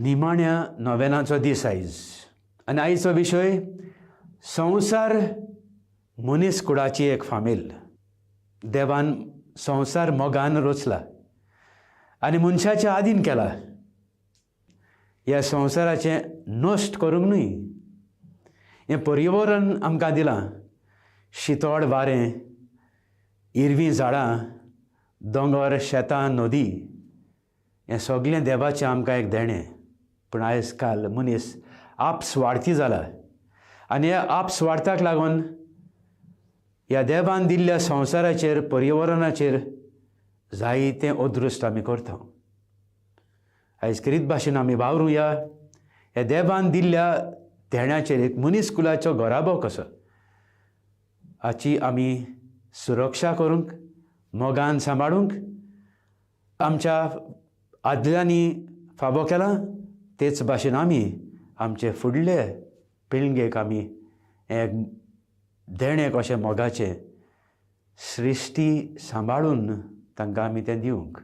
निमाण्या नोवेनाचो दीस आयज आनी आयचो विशय संवसार मनीस कुळाची एक फामील. देवान संवसार मोगान रचला आनी मनशाच्या आदीन केला. ह्या संवसाराचें नश्ट करूंक न्हय. हें पर्यावरण आमकां दिलां, शितोळ वारें, हिरवीं झाडां, दोंगर, शेतां, नदी, हें सगळें देवाचें आमकां एक देणें. पूण आयज काल मनीस आपस्वार्थी जाला आनी ह्या आपस्वार्थाक लागून ह्या देवान दिल्ल्या संवसाराचेर, पर्यावरणाचेर जायतें अदृश्ट आमी करता. आयज क्रीत भाशेन आमी वावरुया ह्या देवान दिल्ल्या देण्याचेर. एक मनीस कुलाचो घराबो कसो हाची आमी सुरक्षा करूंक, मोगान सांबाळूंक आमच्या आदल्यांनी फावो केलां, तेच भाशेन आमी आमचे फुडले पिळगेक आमी एक देणें कशें मोगाचें सृश्टी सांबाळून तांकां आमी तें दिवंक.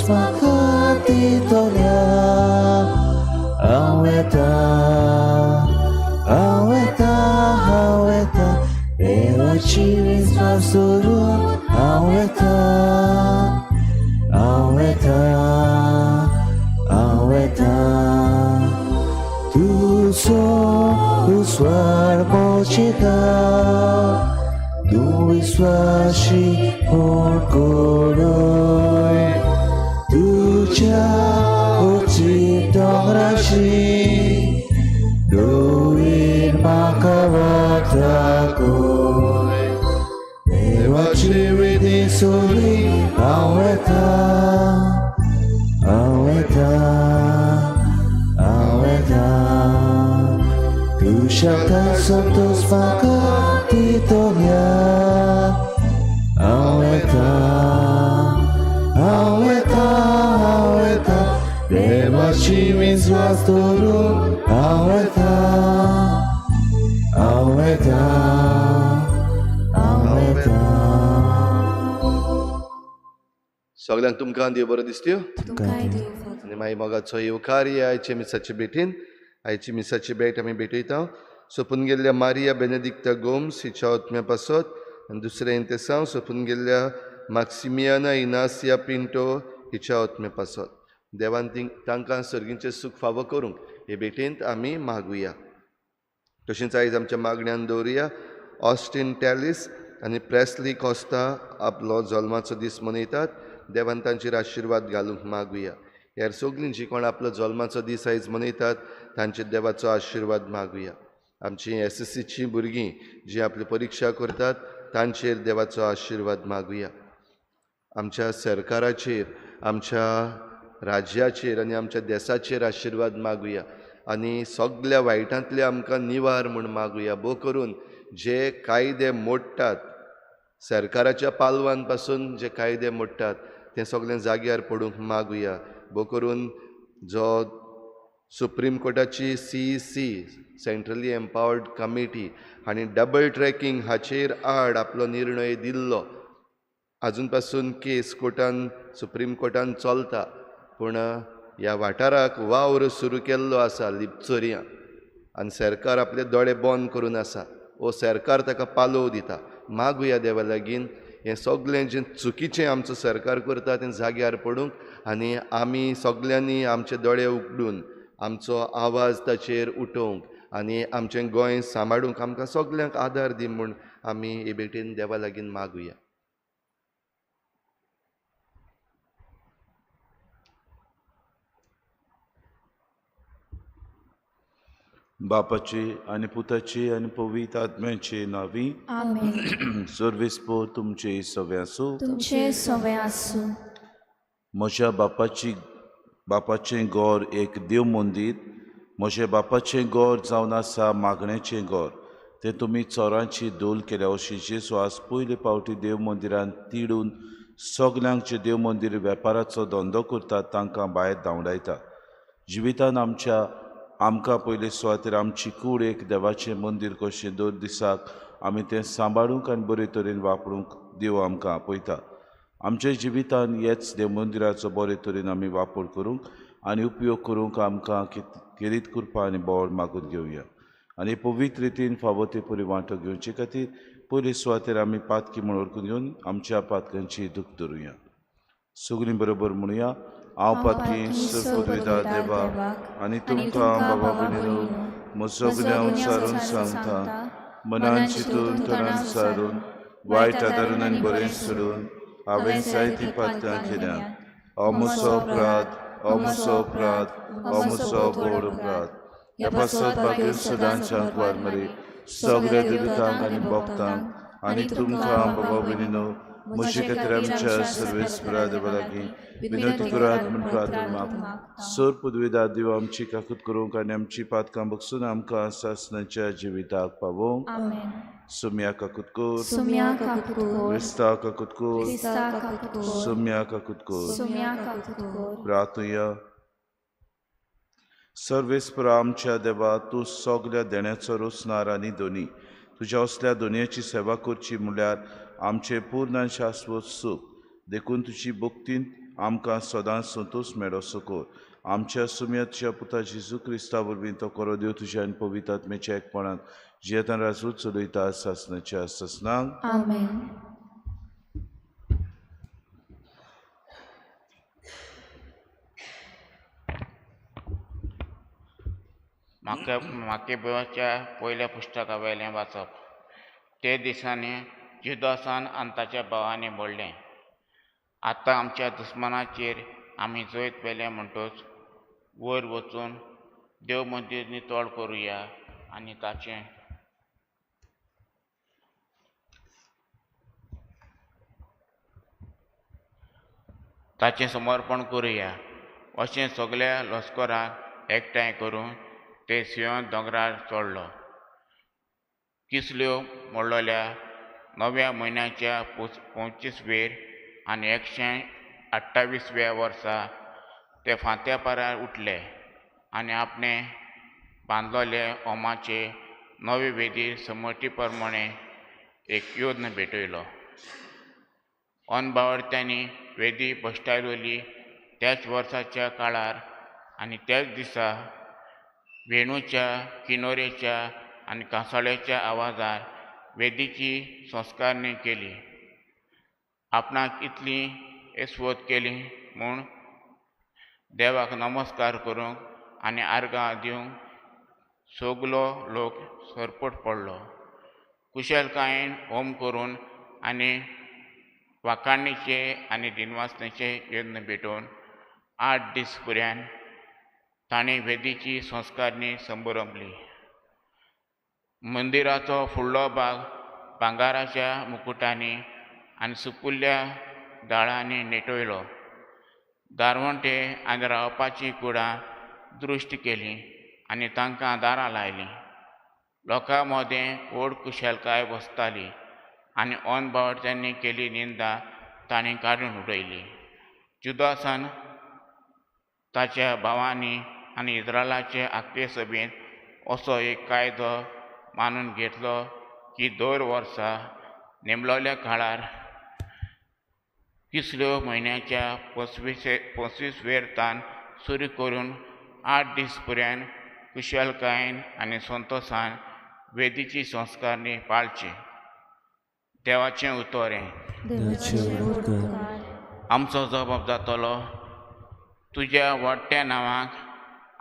म्हाका दितल्या. हांव येता, हांव येता, हांव येता, देवाची विस्वास दवरून हांव येता, हांव येता, हांव येता. तुजो उस्वाड पोचेता, तूं विस्वाशी कोण कोडय, तुज्या उची दोंगराशी दवरीर म्हाका वाट दाखय. देवाची विधी सोडी हांव येता, हांव येता, हांव येता. तुज्या संतोष म्हाका दितल्या. हांव येता, हांव येता, हांव येता, देवाची विस्वास दवरून हांव येता, हांव येता, हांव येता. सगळ्यांक तुमकां देव बरो दिसत्यो. तुमकांय देव फावो. आनी मागीर मोगाचो येवकार या आयच्या मिसाचे भेटीन. आयची मिसाची भेट आमी भेटयता सोपून गेल्ल्या मारिया बेनेदिक्ता गोम्स हिच्या आत्म्या पासत आनी दुसरें इंतेसांव सोपून गेल्ल्या माक्सिमियाना इनासिया पिंटो हिच्या आत्म्या पासत. देवान तांकां सर्गीचें सूख फावो करूंक हे भेटेंत आमी मागुया. तशेंच आयज आमच्या मागण्यान दवरुया ऑस्टीन टॅलिस आनी प्रेस्ली कोस्ता आपलो जल्माचो दीस मनयतात. देवान तांचेर आशिर्वाद घालूंक मागुया. हेर सगळीं जी कोण आपलो जल्माचो दीस आयज मनयतात तांचेर देवाचो आशिर्वाद मागुया. आमची एस एस सीची भुरगीं जी आपली परिक्षा करतात तांचेर देवाचो आशिर्वाद मागुया. आमच्या सरकाराचेर, आमच्या राज्याचेर आनी आमच्या देसाचेर आशिर्वाद मागुया आनी सगल्या वायटांतले आमकां निवार म्हूण मागुया. भोव करून जे कायदे मोडटात, सरकाराच्या पालवान पासून जे कायदे मोडटात ते सगळें जाग्यार पडूंक मागुया. भोव करून जो सुप्रीम कोर्टाची CEC centrally empowered committee हांणी डबल ट्रॅकिंग हाचेर आड आपलो निर्णय दिल्लो, आजून पासून केस कोर्टान सुप्रीम कोर्टान चलता, पूण ह्या वाठाराक वावर सुरू केल्लो आसा लिपचोरयां आनी सरकार आपले दोळे बंद करून आसा. ओ सरकार ताका पालोव दिता. मागुया देवा लागीं हें सगळें जें चुकीचें आमचो सरकार करता तें जाग्यार पडूंक आनी आमी सगल्यांनी आमचे दोळे उगडून आमचो आवाज ताचेर उठोवंक आनी आमचें गोंय सांबाळूंक आमकां सगल्यांक आदार दी म्हूण आमी हे भेटेन देवा लागीं मागुया. बापाचे आनी पुताचे आनी पवित्र आत्म्याचे नांवी आमेन. सर्वेस्पोर तुमचे सवे आसूं. तुमचे सवे आसूं. म्हज्या बापाचें गोर एक देव मंदीर, म्हज्या बापाचें गोर जावन आसा मागण्याचें गोर, तें तुमी चोरांची धूल केल्या अशी जेजू आज पयले फावटी देव मंदिरान तिडून सगल्यांक जे देव मंदीर वेपाराचो धंदो करतात तांकां भायर धांवडायता. जिवितान आमकां पयले सुवातेर आमची कूड एक देवाचें मंदीर कशें दर दिसाक आमी तें सांबाळूंक आनी बरे तरेन वापरूंक देव आमकां आपयता. आमच्या जिवितान हेच देव मंदिराचो बरे तरेन आमी वापर करूंक आनी उपयोग करूंक आमकां खेरीत कृपा आनी बळ मागून घेवया आनी पवित्र रितीन फावो ते परी वांटो घेवचे खातीर पयले सुवातेर आमी पातकी म्हूण वळखून घेवन आमच्या पातकांची दूख धरुया. सगळीं बरोबर म्हणुया, हांव पातकी सर्वपदवीदार देवा आनी तुमकां बाबा भयणीनो म्हजो गुन्यांव सारून सांगता, मनान चिंतून तणान सारून वायट आदारून आनी बरें सोडून हांवें जायतीं पातकां केल्यांत. हो म्हजो अपराध, हो म्हजो अपराध, हो म्हजो व्हड अपराध. ह्या पासत बाकी सदांच्या आंकवार मरे सगळ्या दुरितांक आनी भक्तांक आनी तुमकां बाबा भयणीनो म्हजे खातीर आमच्या सर्वेस्परा देवा लागीं विनंती करात म्हूण प्रार्थना मागता. सर पदवीदार देव आमची काकूत करूंक आनी आमची पातकां बगसून आमकां सासणाच्या जिविताक पावोवंक. आमेन. सुम्या काकूत कर, सुम्या काकूत कर, क्रिस्ता काकूत कर, क्रिस्ता काकूत कर, सुम्या काकूत कर. सुम्या काकूत कर. प्रार्थुया. सर्वेस्परा आमच्या देवा, तूं सगल्या देण्याचो रोसणार आनी दोनी, तुज्या असल्या दोनयेची सेवा करची म्हणल्यार आमचें पूर्ण आनी शाश्वत सूख. देखून तुजी भक्तींत आमकां सदांच संतोश मेळो कर. आमच्या सुम्याच्या पुता जेजू क्रिस्ता वरवीं तो करो देव तुज्या आनी पवित्र आत्म्याच्या एकपणान जियेतान राजू चलयता सासनाच्या सासनाक. आमेन. माकेबोच्या पयल्या पुस्तका वयलें वाचप. ते दिसांनी जुदासान आनी ताच्या भावांनी म्हणलें, आतां आमच्या दुस्मानाचेर आमी जैत पेलें म्हणटच वयर वचून देव मंदीर नितळ करुया आनी ताचें ताचें समर्पण करुया. अशें सगल्या लश्कराक एकठांय करून ते सियोन दोंगरार चडलो. किसल्यो म्हणलोल्या नव्या म्हयन्याच्या 25वेर आनी 128व्या वर्सा ते फांत्या पारार उठले आनी आपणे बांदलोले होमाचे नवे वेदीर समटी प्रमाणे एक योद्न भेटयलो. अनबावडत्यांनी वेदी भश्टायलोली त्याच वर्साच्या काळार आनी त्याच दिसा वेणूच्या, किनोरेच्या आनी कांसाळ्याच्या आवाजार वेदीची संस्कारणी केली. आपणाक इतली एस्वत केली म्हूण देवाक नमस्कार करूंक आनी आर्गां दिवंक सगलो लोक सरपट पडलो. कुशलकायेन होम करून आनी वाखाणीचे आनी दिनवासनेचे यत्न भेटोवन 8 दीस पर्यंत ताणें वेदीची संस्कारणी संबरंभली. मंदिराचो फुडलो भाग भांगाराच्या मुकुटांनी आनी सुपुल्ल्या दाळांनी नेटयलो. दारवंटे आनी रावपाचीं कुडां दृश्ट केलीं आनी तांकां दारां लायलीं. लोकां मदें व्हड कुशलकाय बसताली आनी अनबावडच्यांनी केली निंदा तांणी काडून उडयली. जुदासान ताच्या भावांनी आनी इस्रायलाचे आख्खे सभेंत असो एक कायदो मानून घेतलो की दर वर्सा नेमलोल्या काळार किसल्यो म्हयन्याच्या 25वेर तान सुरू करून 8 दीस पर्यंत कुशलकायेन आनी संतोसान वेदीची संस्कारणी पाळची. देवाचें उतर हें. आमचो जबाब जातलो, तुज्या वाडट्या नांवाक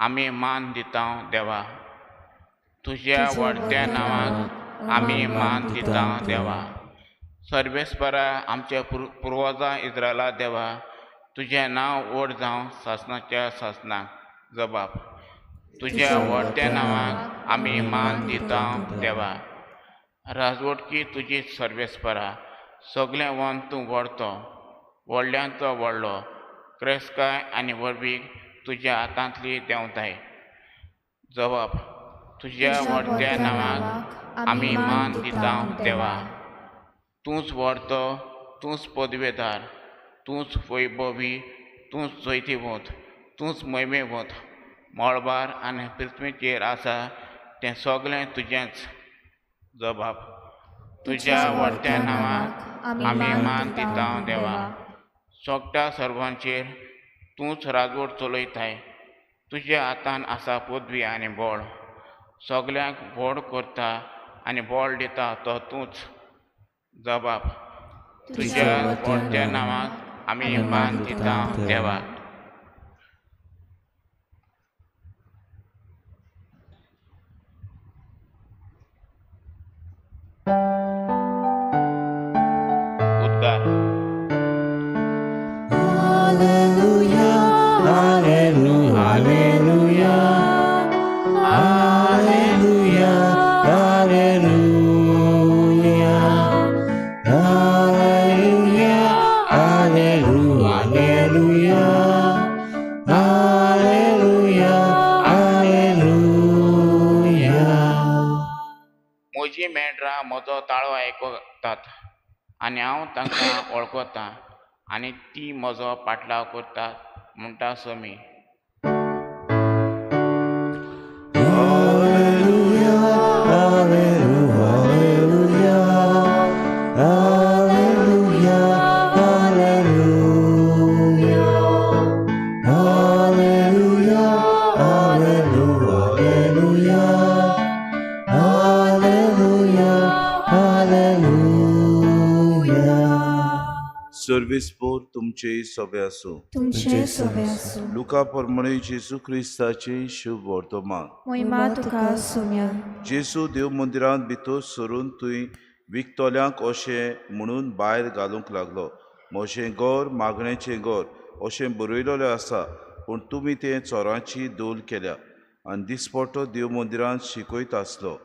आमी मान दिता देवा. तुज्या वाडट्या नांवाक आमी मान दिता देवा. सर्वेस्परा आमच्या पुर्वजां इस्रायला देवा, तुजें नांव व्हड जावं सासणाच्या सासणाक. जबाब, तुज्या वाडट्या नांवाक आमी मान दिता देवा. राजवटकी तुजी सर्वेस्परा, सगळें वन तूं व्हरतो, व्हडल्यांचो व्हडलो, क्रेस्काय आनी व्हडवीक तुज्या हातांतली देंवताय. जबाब, तुज्या व्हडल्या नांवाक आमी मान दिता देवा. तूंच व्हडतो, तूंच पदवेदार, तूंच वैभवी, तूंच जैतिवंत, तूंच महिमेवंत. मळबार आनी पृथ्वीचेर आसा तें सगळें तुजेंच. जबाब, तुज्या व्हडल्या नांवाक आमी मान दिता देवा. सगळ्या सर्वांचेर तूंच राजवट चलयताय. तुज्या हातान आसा पदवी आनी बळ. सगल्यांक व्हड करता आनी बळ दिता तो तूंच. जबाब, तुज्या व्हडल्या नांवाक आमी मान दिता देवा. उद्गार. Alleluia, alleluia, alleluia, alleluia, alleluia, alleluia, alleluia, alleluia, alleluia, alleluia. म्हजी मेंढरां म्हजो ताळो आयकतात आनी हांव तांकां वळखतां आनी ती म्हजो पाटलाव करतात म्हणटा Somi. Alleluia, alleluia, alleluia, alleluia, alleluia. सर्वेस्पोर तुमचेय सोबे आसूं. तुमचे सोबे आसूं. लुका प्रमाणे जेजू क्रिस्ताचें शुभ वर्तमान. मोहिमा तुका सोम्या. जेजू देव मंदिरांत भितर सरून थंय विकतल्यांक अशें म्हणून भायर घालूंक लागलो, म्हजें घर मागण्याचें घर अशें बरयलेलें आसा, पूण तुमी तें चोरांची धूल केल्या. आनी दिसपट्टो देव मंदिरांत शिकयत आसलो.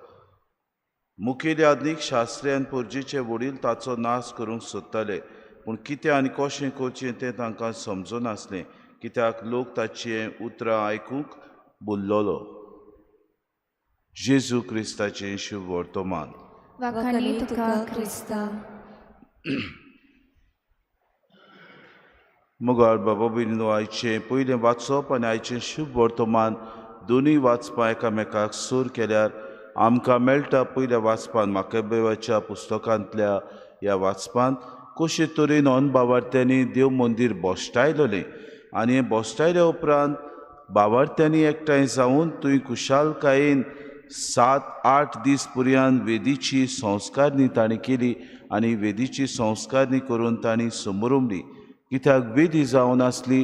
मुखेल याज्ञीक शास्त्री आनी परजेचे वडील ताचो नाश करूंक सोदताले, पूण कितें आनी कशें करचें तें तांकां समजनासलें, कित्याक लोक ताचीं उतरां आयकूंक भुल्लोलो. जेजू क्रिस्ताचें शुभ वर्तमान. वाखाणी तुका क्रिस्ता. मुगार बाबा भयणीनो, आयचें पयलें वाचप आनी आयचें शुभ वर्तमान दोनूय वाचपां एकामेकाक सूर केल्यार आमकां मेळटा. पयल्या वाचपान माकेबेवाच्या पुस्तकांतल्या ह्या वाचपांत कशे तरेन अनबावार्थ्यांनी देव मंदीर बोश्टायलेलें आनी हें बोश्टायल्या उपरांत बावार्थ्यांनी एकठांय जावन थंय खुशालकायेन 7-8 दीस पुर्यान वेदीची संस्कारणी तांणी केली आनी वेदीची संस्कारणी करून तांणी समरमली, कित्याक वेदी जावन आसली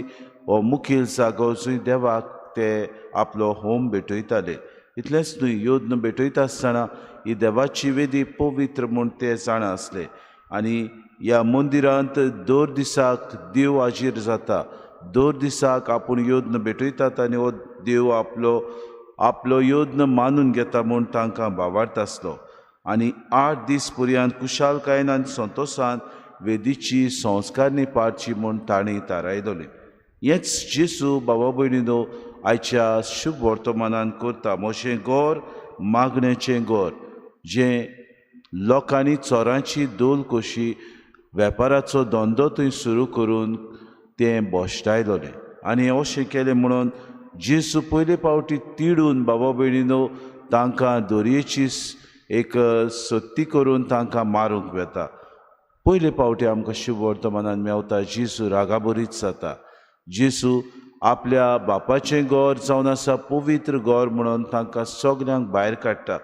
हो मुखेल जागो जंय देवाक ते आपलो होम भेटयताले. इतलेंच न्हय, योद्न भेटयता आसतना ही देवाची वेदी पवित्र म्हूण ते जाणा आसले आनी ह्या मंदिरांत दर दिसाक देव हाजीर जाता, दर दिसाक आपूण योद्न भेटयतात आनी हो देव आपलो आपलो योद्न मानून घेता म्हूण तांकां भावार्थ आसलो. आनी 8 दीस पुर्यान खुशालकायेन आनी संतोशान वेदीची संस्कारणी पाळची म्हूण तांणी थारायलें. हेंच जेजू बाबा भयणीनो आयच्या शुभ वर्तमानान करता. म्हजें घर मागण्याचें घर, जें लोकांनी चोरांची दोल कशी वेपाराचो धंदो थंय सुरू करून तें बोश्टायलें. आनी अशें केलें म्हणून जेजू पयले फावटी तिडून बाबा भयणीनो तांकां दोरयेची एक सत्ती करून तांकां मारूंक वेता. पयले फावटी आमकां शुभ वर्तमानान मेवता जेजू रागाबरीच जाता. जेजू आपल्या बापाचें घर जावन आसा पवित्र घर म्हणून तांकां सगल्यांक भायर काडटा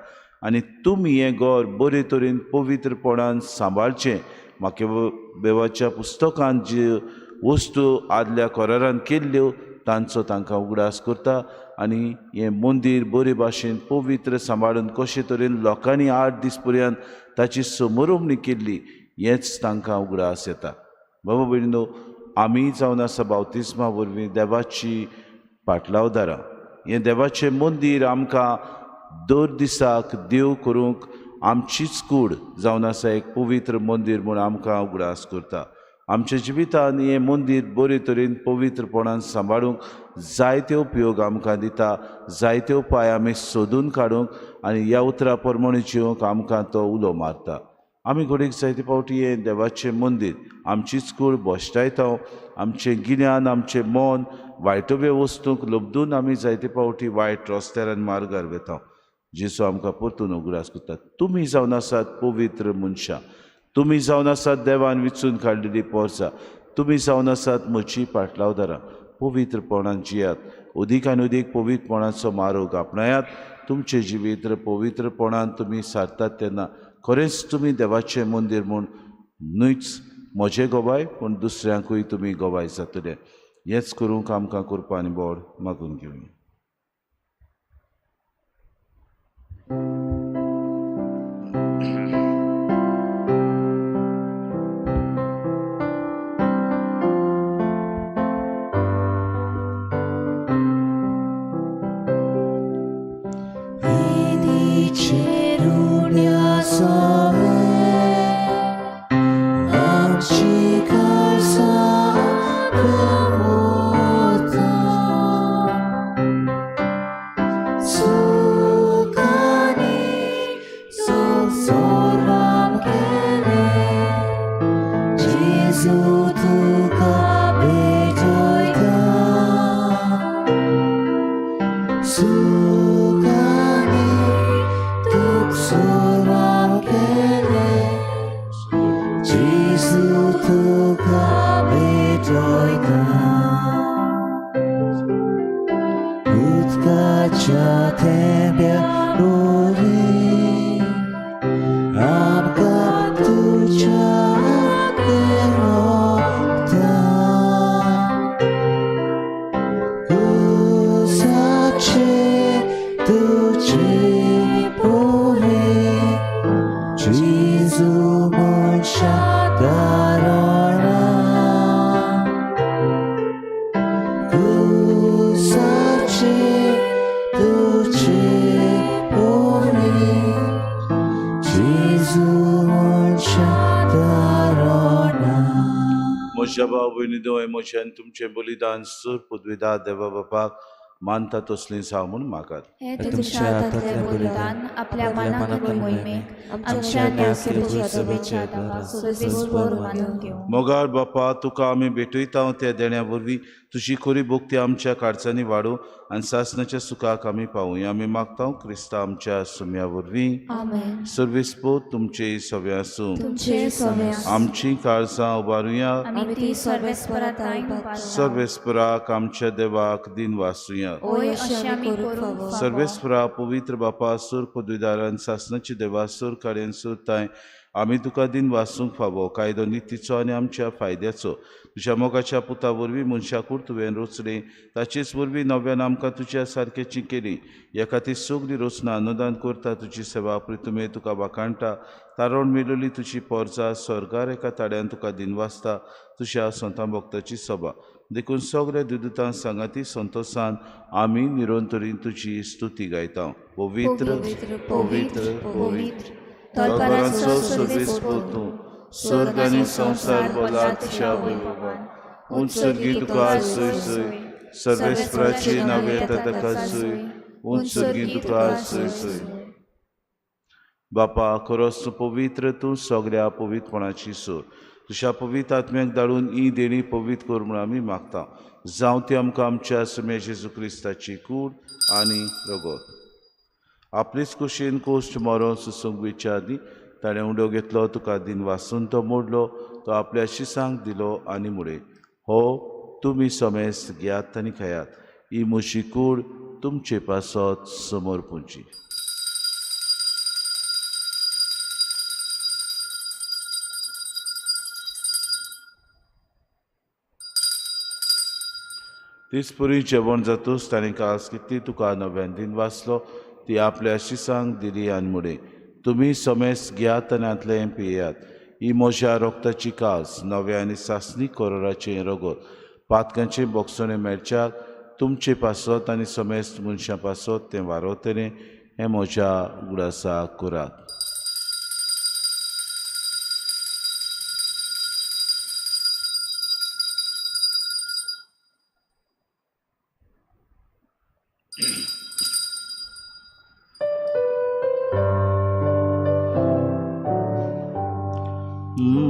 आनी तुमी हें घर बरे तरेन पवित्रपणान सांबाळचें. माकेबेवाच्या पुस्तकांत ज्यो वस्तू आदल्या करारान केल्ल्यो तांचो तांकां उगडास करता आनी हें मंदीर बरे भाशेन पवित्र सांबाळून कशे तरेन लोकांनी 8 दीस पर्यंत ताची समरोमणी केल्ली हेंच तांकां उगडास येता. बाबा भयणीनो, आमी जावन आसा बावतिस्मा वरवीं देवाची पाटलावदारां. हें देवाचें मंदीर आमकां दर दिसाक देव करूंक आमचीच कूड जावन आसा एक पवित्र मंदीर म्हूण आमकां उगडास करता. आमच्या जिवितान हें मंदीर बरे तरेन पवित्रपणान सांबाळूंक जायते उपयोग आमकां दिता, जायते उपाय आमी सोदून काडूंक आनी ह्या उतरा प्रमाणे जिवंक आमकां तो उलो मारता. आमी घडयेक जायते फावटी हें देवाचें मंदीर आमचीच कूड भश्टायता, आमचें गिन्यान आमचें मन वायटव्य वस्तूंक लब्दून आमी जायते फावटी वायट रस्त्यार आनी मार्गार वेता. जेजू आमकां परतून उगडास करता, तुमी जावन आसात पवित्र मनशां, तुमी जावन आसात देवान विचून काडलेली पोरसां, तुमी जावन आसात म्हजी पाटलावदारां. पवित्रपणान जियात, अदीक आनी अदीक पवित्रपणाचो मार्ग आपणायात. तुमचें जिवीत पवित्रपणान तुमी सारतात तेन्ना खरेंच तुमी देवाचें मंदीर म्हूण न्हयच म्हजें गवाय पूण दुसऱ्यांकूय तुमी गवाय जातले. हेंच करूंक आमकां करपा आनी बोड मागून घेवया. म्हज्या भाव भयणी देव म्हजें आनी तुमचें बलिदान सूर पदवीदार देवा बापाक मानता तसलीं जावं म्हूण मागात. हे तुमच्या हातांतलें बलिदान आपल्या मनाक आनी मोहिमेक आमच्या आनी सभेच्या सर्वेस्पर मानून घेवं. मोगाळ बापा, तुका आमी भेटयता त्या देण्या वरवीं तुजी खरी भक्ती आमच्या काळजांनी वाडूं आनी सासणाच्या सुखाक आमी पावूया. आमी मागता क्रिस्ता आमच्या सुम्या वरवीं. आमेन. सर्वेस्पर तुमचे सगळे आसूं. तुमचे सवे आसूं. आमची काळजां उबारुया. आमी ती सर्वेस्परा ताईन पारला. सर्वेस्पराक आमच्या देवाक दिन वासुया. ओय अशें आमी करूंक फावो. सर्वेस्परा पवित्र बापा सूर पदवीदारान सासणाची देवा सूर काडयन सूर ताय आमी तुका दिन वासूंक फावो कायदो नितीचो आनी आमच्या फायद्याचो. तुज्या मोगाच्या पुता वरवीं मनशाकूड तुवें रचलें, ताचेच वरवीं नव्यान आमकां तुज्या सारकेची केली. ह्या खातीर सगळी रचना अनुदान करता तुजी सेवा प्रितुमे तुका वाखाणटा. तारण मेळिल्ली तुजी पोरजा स्वर्गार एका ताड्यान तुका दिन वाचता तुज्या संतां भक्ताची सभा. देखून सगळे दुदुतां सांगाती संतोसान आमी निरंतरीन तुजी स्तुती गायता. पवित्र पवित्र पवित्र तलवारांचो सर्वेस्पर तूं, स्वर्ग आनी संवसार भरला तुज्या वैभवान. उंच सर्गी तुका सोय सोय, सर्वेस्पराची नांव येता ताका सोय, उंच सर्गी तुका सोय सोय. बापा, खरोच तूं पवित्र, तूं सगळ्या पवित्रपणाची सोय. तुज्या पवित्र आत्म्याक धाडून ही देणी पवित्र कर म्हूण आमी मागता. जावं ती आमकां आमच्या सुम्या जेजू क्रिस्ताची कूड आनी रगत. आपलेच कुशीन कोश्ट मरोन सुसूंक वयच्या आदीं ताणें उडो घेतलो, तुका दिन वासून तो मोडलो, तो आपल्या शिसांक दिलो आनी मुळे, हो तुमी समेस्त घेयात आनी खायात, ही म्हजी कूड तुमचे पासत समोर पुंची. तीच पुरी जेवण जातूच ताणें कास कितली तुका नव्यान दिन वाचलो, ती आपल्या शिसांक दिली आनी मुळे, तुमी समेस्त घेयात आनी हांतलें पियेयात, ही म्हज्या रोगताची कास नव्या आनी सासणी कोरोराचें रगत, पातकांचें बोगसणें मेळच्याक तुमचे पासत आनी समेस्त मनशां पासत तें वारवतलें, हें म्हज्या उगडासाक करात.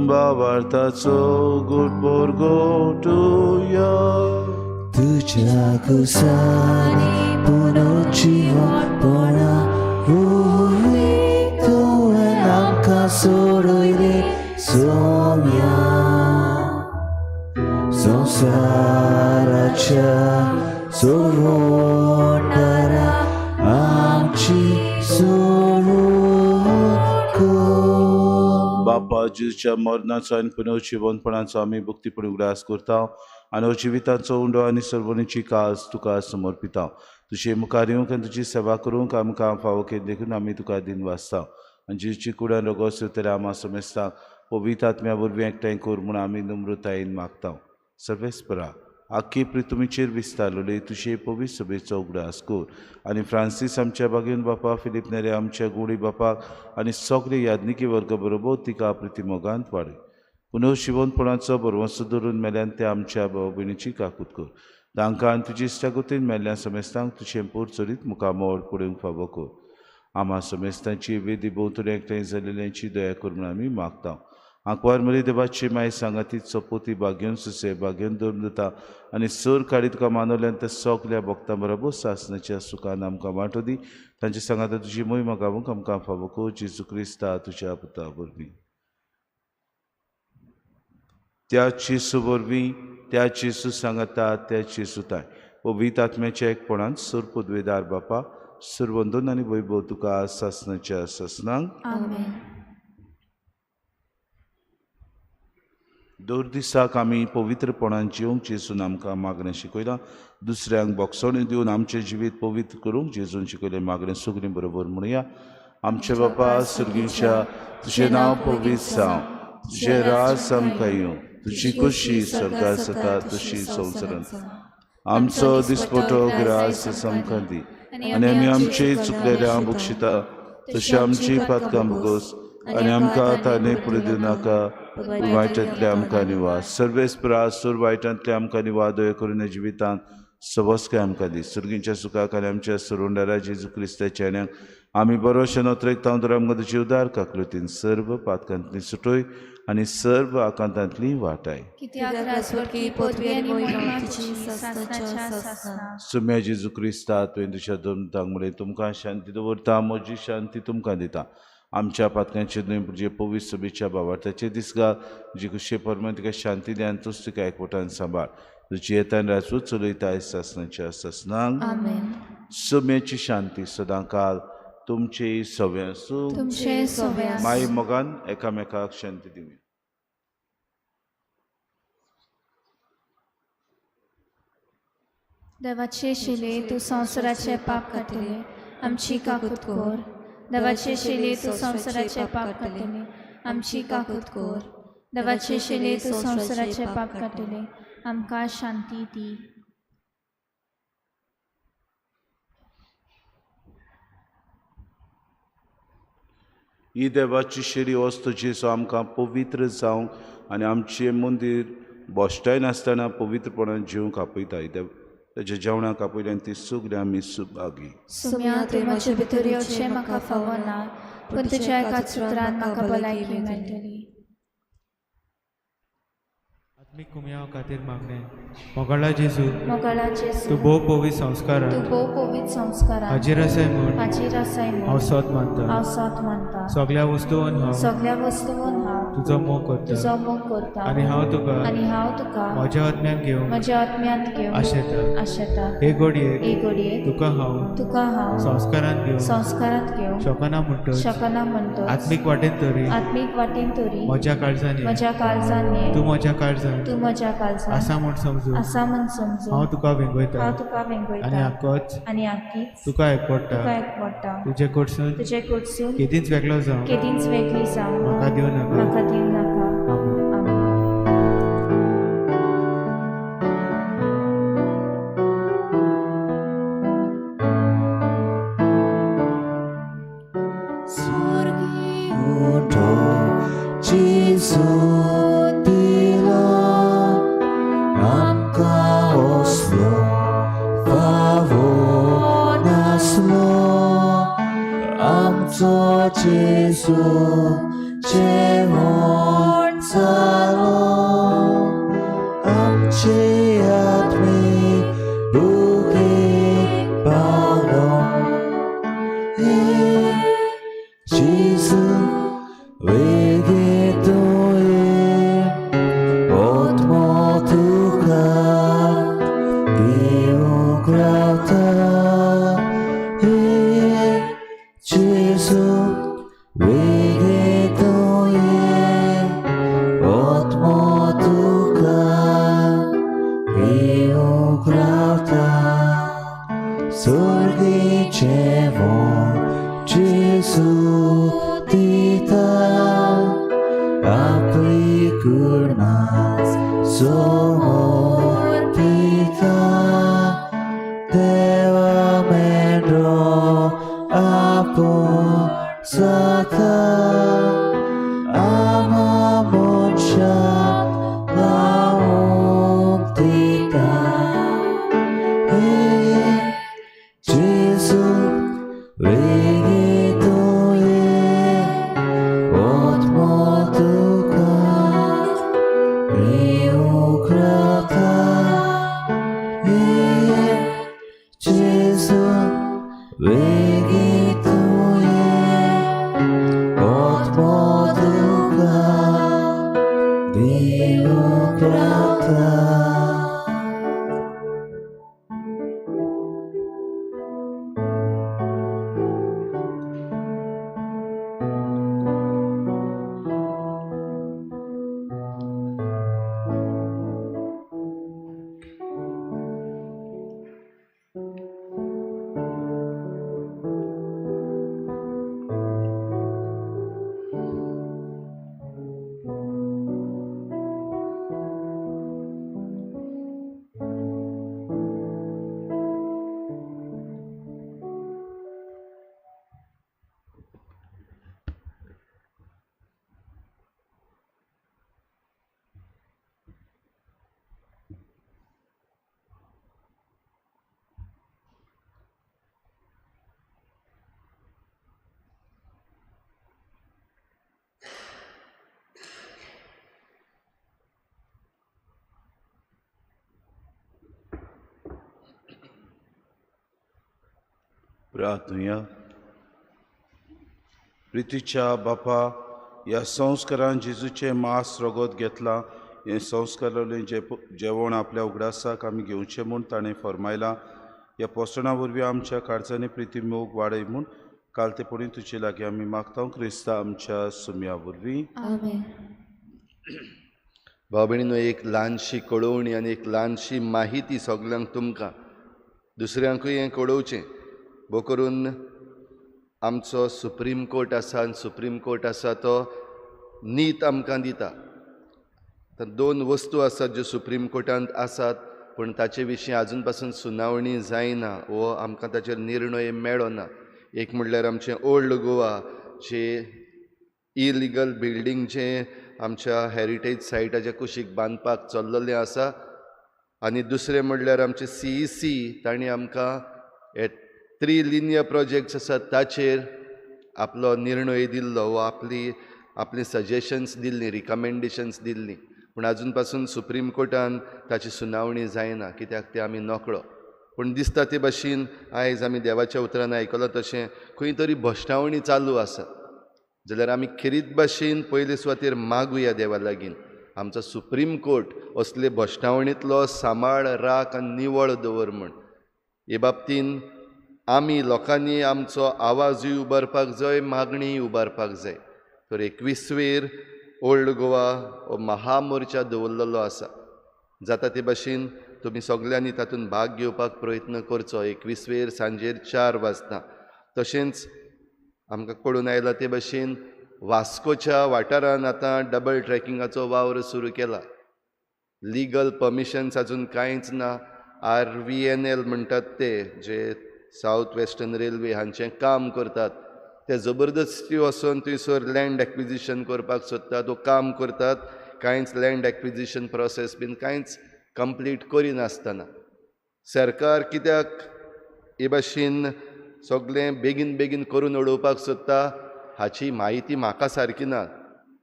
बाबार्थाचो गुड गोटुया. तुज्या कुसानी पुनर्जिवपणा वरवीं तुवें आमकां सोडयलें सोम्या. संवसाराच्या सोडवणदारा आमची सोडवणूक कर. बापा, जेजूच्या मरणाचो आनी पुनर्जिवनपणाचो आमी भक्तीपणी उगडास करता आनी जिविताचो उंडो आनी सर्वणीची काज तुका समर्पिता. तुजे मुखार येवंक आनी तुजी सेवा करूंक आमकां फावो केली देखून आमी तुका दिन वाचता. आनी जेजूची कुडान रोगोस तरी आमा समेस्तांक पवित्र आत्म्या वरवीं एकठांय कर म्हूण आमी नम्रतायेन मागता. सर्वेस्परा, आख्खी प्रितुमीचेर विस्तारलेली तुजे पवित्र सभेचो उगडास कर आनी फ्रांसीस आमच्या बागेन बापा, फिलीप नेरे आमच्या गुडी बापाक आनी सगळे यादनिकी वर्ग बरोबर तिका प्रितीमोगांत वाडय. पुनर्जिवनपणाचो बरवंसो धरून मेल्यान त्या आमच्या भाव भयणीची काकूत कर. तांकां आनी तुजी इश्टागतीन मेल्ल्या समेस्तांक तुजें पोर चरीत मुखामोळ पळोवंक फावो कर. आमा समेस्तांची वेदी भोंवतणी एकठांय जाल्ल्यांची दया कर म्हूण आमी मागता. आंकवार मरी देवाची माय सांगाती चपोती बागेवन सुसे बागेवन दवरून दिता आनी सर काडी तुका मानवल्यान त्या सगल्या भक्तां बरोबर सासणाच्या सुखान आमकां वांटो दी. तांचे सांगाता तुजी मोहिमा गावूंक आमकां फावो कर. जेजू क्रिस्ता तुज्या पुता वरवीं. त्या जेजू वरवीं, त्या जेजू सांगाता, त्या जेजू ताय पवित्र आत्म्याच्या एकपणान सूर पदवेदार बापा, सुरवंदन आनी वैभव तुका सासणाच्या सासणांक. आमेन. दर दिसाक आमी पवित्रपणान जिवंक जेजून आमकां मागणें शिकयलां. दुसऱ्यांक बोगसणी दिवन आमचें जिवीत पवित्र करूंक जेजून शिकयलें मागणें सगळीं बरोबर म्हणुया. आमचे बापा सर्गीच्या, तुजें नांव पवित्र जावं, तुजें राज आमकां येवं, तुजी खोशी स्वर्गार जाता तशी संवसारांत. आमचो दिसपटो ग्रास आमकां दी आनी आमी आमचे चुकलेल्या बक्षिता तशी आमची पातकां भोगोस आनी आमकां ताणे पुरो दिवं नाका, वायटांतले आमकां निवास. सर्वेस प्रासूर वायटांतले आमकां निवा, दया करून जिवितांत सबस्काय आमकां दी. सुर्गींच्या सुखाक आनी आमच्या सुरुंडारा जेजू क्रिस्ताच्या न्याक आमी बरोशे नोत्रेक तांव तर आमकां तुजी उदार काकलुतीन सर्व पातकांतली सुटोय आनी सर्व आकांतांतली वाटाय. सुम्या जेजू क्रिस्ता तुवें तुज्या दोन म्हणलें तुमकां शांती दवरता, म्हजी शांती तुमकां दिता. आमच्या पातकांचे न्हय म्हणजे पवित्र सभेच्या बाबार्थाचे दीस घाल, जी कुशे परमेन तुका शांती दी आनी तूच तुका एकवटान सांबाळ. तुजी येतान राजवट चलयता सासनाच्या सासनांक. सुम्याची शांती सदां काल तुमचे सगळें आसूं. माई मोगान एकामेकाक शांती दिवया. देवाचे शिले तूं संवसाराचे पाप काडटले, आमची काकूत कर. देवाचे शिले तूं संवसाराचे पाप काडटले, आमची काकूत कर. देवाचे शिले तूं संवसाराचे पाप काडटले, आमकां शांती दी. ही देवाची शेरी वस्तू जेजू आमकां पवित्र जावंक आनी आमचें मंदीर भश्टाय नासतना पवित्रपणान जिवंक आपयता. देव ताच्या जेवणाक आपयलें आनी ती सगळीं आमी सुभागी. सुम्या तुवें म्हजे भितर येवचें म्हाका फावना, पूण तुज्या एकाच उतरान म्हाका भलायकी मेळटली. आत्मीक कुमयाव खातीर मागणें. मोगाळा जेजू, मोगाळा जेजू, तूं भोव पवित्र संस्कारान तूं भोव पवित्र संस्कारान हाजीर आसाय म्हूण हाजीर आसाय म्हूण हांव सोद मानता. हांव सोद मानता. सगळ्या वस्तून हांव सगळ्या वस्तून हांव तुजो मोग करता तुजो मोग करता आनी हांव तुका आनी हांव तुका म्हज्या आत्म्यान घेवंक म्हज्या आत्म्यांत घेवंक आशेता. आशेता. हे घडयेक हे घडयेक तुका हांव तुका हांव संस्कारांत घेवंक संस्कारांत घेवंक शकना म्हणटच शकना म्हणटच आत्मीक वाटेन तरी आत्मीक वाटेन तरी म्हज्या काळजान ये. म्हज्या काळजान ये. तूं म्हज्या काळजान तूं म्हज्या काळजान आसा म्हूण समजून आसा म्हूण समजून हांव तुका वेंगयता हांव तुका वेंगयता आनी आकोच आनी आकीच तुका एकवडटा. तुका एकवडटा. तुजे कडसून तुजे कडसून केदींच वेगळो जावं केदींच वेगळी जावं म्हाका दिवं नाका. म्हाका दिवं नाका. आमेन. आमेन. सुर्गी उठो जेजू दिलो आमकां असलो फावो नासलो, आमचो जेजू जेवण जालो, आमचे आत्मीक भुकेक पावलो. जेजू वेगीं तुवें आत्मो तुका दिवंक रावता. जेजू वेगीं तुवें आत्मो तुका दिवंक रावता. सुर्गी जेवण जेजू दिता, आपली कुर्मास समर्पिता. देवा मेंढरो आपूण जाता, आमा मनशाक लावंक दिता. जेजू वेगीं तुवें आत्मो तुका दिवंक रावता. जेजू वेगीं तुवें आत्मो तुका दिवंक रावता. प्रार्थुया. प्रितीच्या बापा, ह्या संस्कारान जेजूचें मांस रगत घेतलां. हें संस्कारावयलें जेवण आपल्या उगडासाक आमी घेवचें म्हूण ताणें फर्मायलां. ह्या पोसणां वरवीं आमच्या काळजांनी प्रिती मोग वाडय म्हूण काल ते पणी तुजे लागीं आमी मागता, क्रिस्ता आमच्या सुम्या वरवीं. आमेन. भाव भयणीनो, एक ल्हानशी कळोवणी आनी एक ल्हानशी माहिती सगल्यांक, तुमकां दुसऱ्यांकूय हें कळोवचें. भोव करून आमचो सुप्रीम कोर्ट आसा आनी सुप्रीम कोर्ट आसा तो नीत आमकां दिता. तर दोन वस्तू आसात ज्यो सुप्रीम कोर्टांत आसात, पूण ताचे विशीं आजून पासून सुनावणी जायना वो आमकां ताचेर निर्णय मेळना. एक म्हणल्यार आमचें ओल्ड गोवा जे इलिगल बिल्डींग जें आमच्या हेरिटेज सायटाच्या कुशीक बांदपाक चल्ललें आसा, आनी दुसरें म्हणल्यार आमचें CEC तांणी आमकां हे 3 लिनियर प्रोजेक्ट्स आसात ताचेर आपलो निर्णय दिल्लो वो आपली सजेशन्स दिल्लीं, रिकमेंडेशन्स दिल्लीं, पूण आजून पासून सुप्रीम कोर्टान ताची सुनावणी जायना. कित्याक तें आमी नकळो. पूण दिसता ते भाशेन आयज आमी देवाच्या उतरान आयकलां तशें खंय तरी भश्टावणी चालू आसा. जाल्यार आमी खेरीत भाशेन पयले सुवातेर मागुया देवा लागीं, आमचो सुप्रीम कोर्ट असले भश्टावणींतलो सांबाळ, राख आनी निवळ दवर म्हूण. हे बाबतीन आमी लोकांनी आमचो आवाजूय उबारपाक जाय, मागणीय उबारपाक जाय. तर 21वेर ओल्ड गोवा हो महामोर्चा दवरलेलो आसा. जाता ते भाशेन तुमी सगल्यांनी तातूंत भाग घेवपाक प्रयत्न करचो. 21वेर सांजेर 4 वाजता. तशेंच आमकां कळून आयलां ते भाशेन वास्कोच्या वाठारान आतां डबल ट्रॅकिंगाचो वावर सुरू केला. लिगल परमिशन्स आजून कांयच ना. RVNL म्हणटात ते जे सावथ वेस्टर्न रेल्वे हांचें काम करतात ते जबरदस्ती वचून थंयसर लँड एक्विजिशन करपाक सोदतात वो काम करतात, कांयच लँड एक्विजिशन प्रोसेस बीन कांयच कंप्लीट करिनासतना. सरकार कित्याक हे भाशेन सगळें बेगीन बेगीन करून उडोवपाक सोदता हाची म्हायती म्हाका सारकी ना,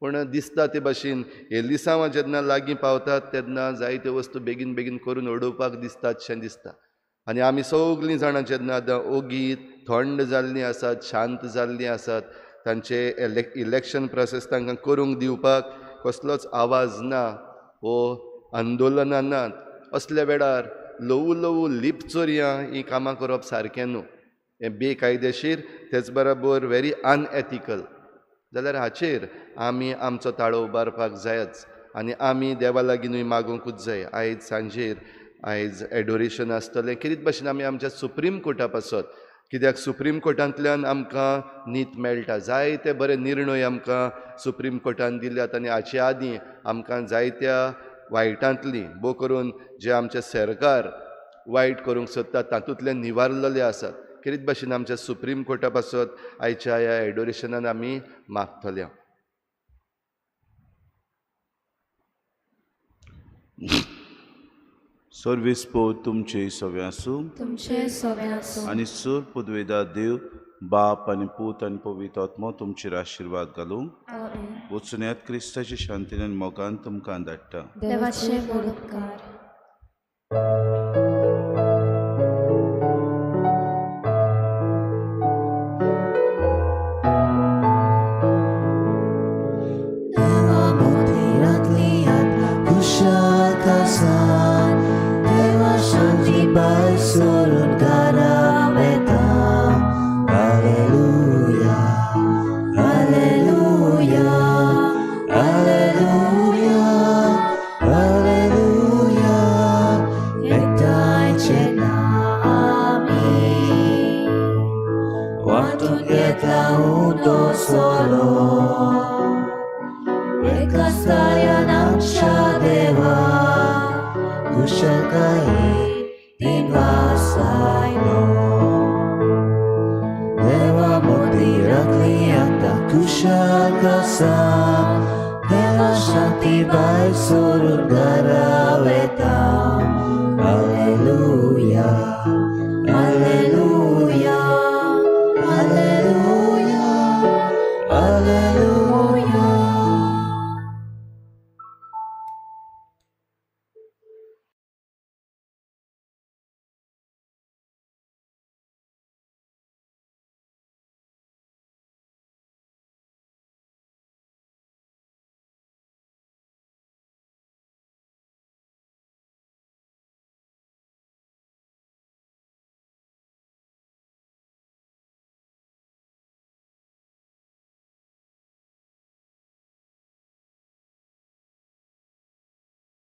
पूण दिसता ते भाशेन एलिसांवां जेन्ना लागीं पावतात तेन्ना जायत्यो वस्तू बेगीन बेगीन करून उडोवपाक दिसतात शें दिसता. आनी आमी सगळीं जाणां जेन्ना आतां ओगी थंड जाल्लीं आसात, शांत जाल्लीं आसात, तांचे इलेक्शन प्रोसेस तांकां करूंक दिवपाक कसलोच आवाज ना वो आंदोलनां नात, असल्या वेळार ल्हवू ल्हवू लिपचोरयां हीं कामां करप सारकें न्हू. हें बेकायदेशीर, तेच बराबर व्हेरी अनएथिकल. जाल्यार हाचेर आमी आमचो ताळो उबारपाक जायच आनी आमी देवा लागीं न्हय मागूंकूच जाय. आयज सांजेर आयज एडोरेशन आसतलें. खेरीत भाशेन आमी आमच्या सुप्रीम कोर्टा पासत, कित्याक सुप्रीम कोर्टांतल्यान आमकां नीत मेळटा. जायते बरे निर्णय आमकां सुप्रीम कोर्टान दिल्यात आनी हाचे आदीं आमकां जायत्या वायटांतली, भोव करून जे आमचें सरकार वायट करूंक सोदता तातूंतल्यान निवारलेले आसात. खेरीत भाशेन आमच्या सुप्रीम कोर्टा पासत आयच्या ह्या एडोरेशनान आमी मागतले. सर्वेस्पोर तुमचे सवे आसूं, तुमचे सवे आसूं. आनी सूर पुदवेदा देव बाप आनी पूत आनी पवित्र आत्मो तुमचेर आशिर्वाद घालूं. आमेन. वचुन्यात क्रिस्ताच्या शांतीन आनी मोगान तुमकां धाडटा. देवाचे व्हड उपकार. देवा मंदिरांतली आत्मा कुशल कासान, देवा शांती भायर सरून घरा वता. हालेलुया, हालेलुया, हालेलुया, हालेलुया, एकठांयचे ना आमी वांटून घेतला उदो सोलो. एकास्तायान आमच्या देवा कुशलकायेन दिनवास आयलो. देवा मंदिरांतली आतां कुशल कासान, देवा शांती भायर सरून घरा वता.